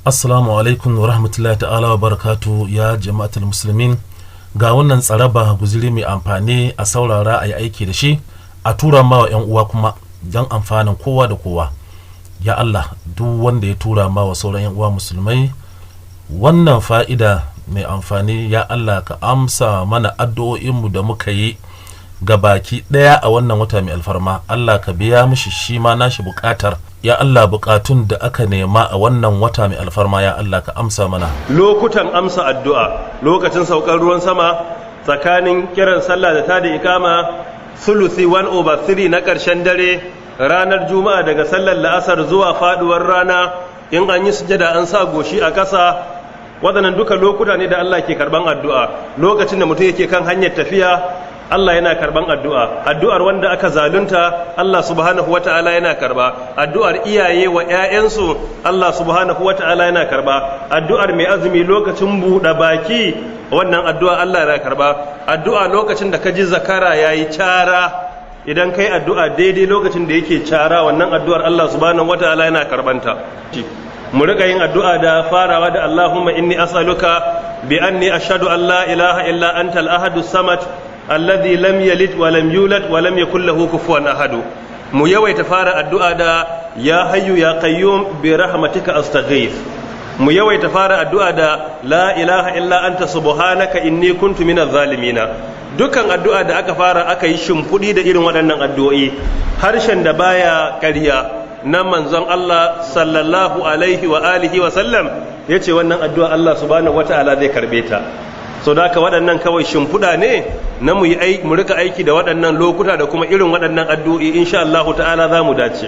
Assalamu alaikum wa rahmatullahi ta'ala wa barakatu ya jama'atul musulmin. Ga wannan tsaraba, guziri mai amfani, a saurara, a yi aiki da shi, a tura ma wa 'yan uwa kuma don amfanin kowa da kowa. Ya Allah, duk wanda ya tura ma wa sauran 'yan uwa musulmai wannan fa'ida mai amfani, ya Allah, ka amsa mana addu'o'inmu da muka yi ga baki ɗaya a wannan wata mai alfarma. Allah, ka biya mishi shi ma nashi buƙatar. Ya Allah, buƙatun da aka nema a wannan wata mai alfarma, ya Allah, ka amsa mana. Lokutan amsa addu'a: lokacin saukar ruwan sama, tsakanin kiran sallah da tada ikama, sulusi 1 over 3 na ƙarshen dare, ranar Juma'a daga sallar La'asar zuwa faduwar rana, in an yi sujada an sa goshi a ƙasa. Waɗannan duka lokuta ne da Allah ke karban addu'a. Lokacin da mutum yake kan hanyar tafiya, Allah yana karban addu'a. Addu'ar wanda aka zalunta, Allah subhanahu wata'ala yana karba. Addu'ar iyaye wa ‘ya'yansu, Allah subhanahu wata'ala yana karba. Addu'ar mai azumi lokacin buɗe baki, wannan addu'a Allah yana karba. Addu'a lokacin da ka ji zakara yayi cara, idan kai addu'a daidai lokacin da yake cara, wannan addu'ar Allah subhanahu wata'ala yana karbanta. Mu rika yin addu'a da farawa da "Allahumma inni as'aluka bi anni ashhadu an la ilaha illa anta al-ahadus samad alladhi lam yalid wa lam yulad wa lam yakul lahu kufuwan ahad." Mu yawaita fara addu'a da "Ya hayyu ya qayyum bi rahmatika astaghith." Mu yawaita fara addu'a da "La ilaha illa anta subhanaka inni kuntu minaz zalimina." Dukkan addu'a da aka fara, aka yi shimfiɗi da irin waɗannan addu'o'i, harshen da baya ƙarya na manzon Allah sallallahu alaihi wa alihi wa sallam yace wannan addu'a Allah subhanahu wata'ala zai karbe ta. So da haka, waɗannan kawai shimfiɗa ne na mu yi mu rika aiki da waɗannan lokuta da kuma irin waɗannan addu'o'i. Insha Allah ta'ala za mu dace.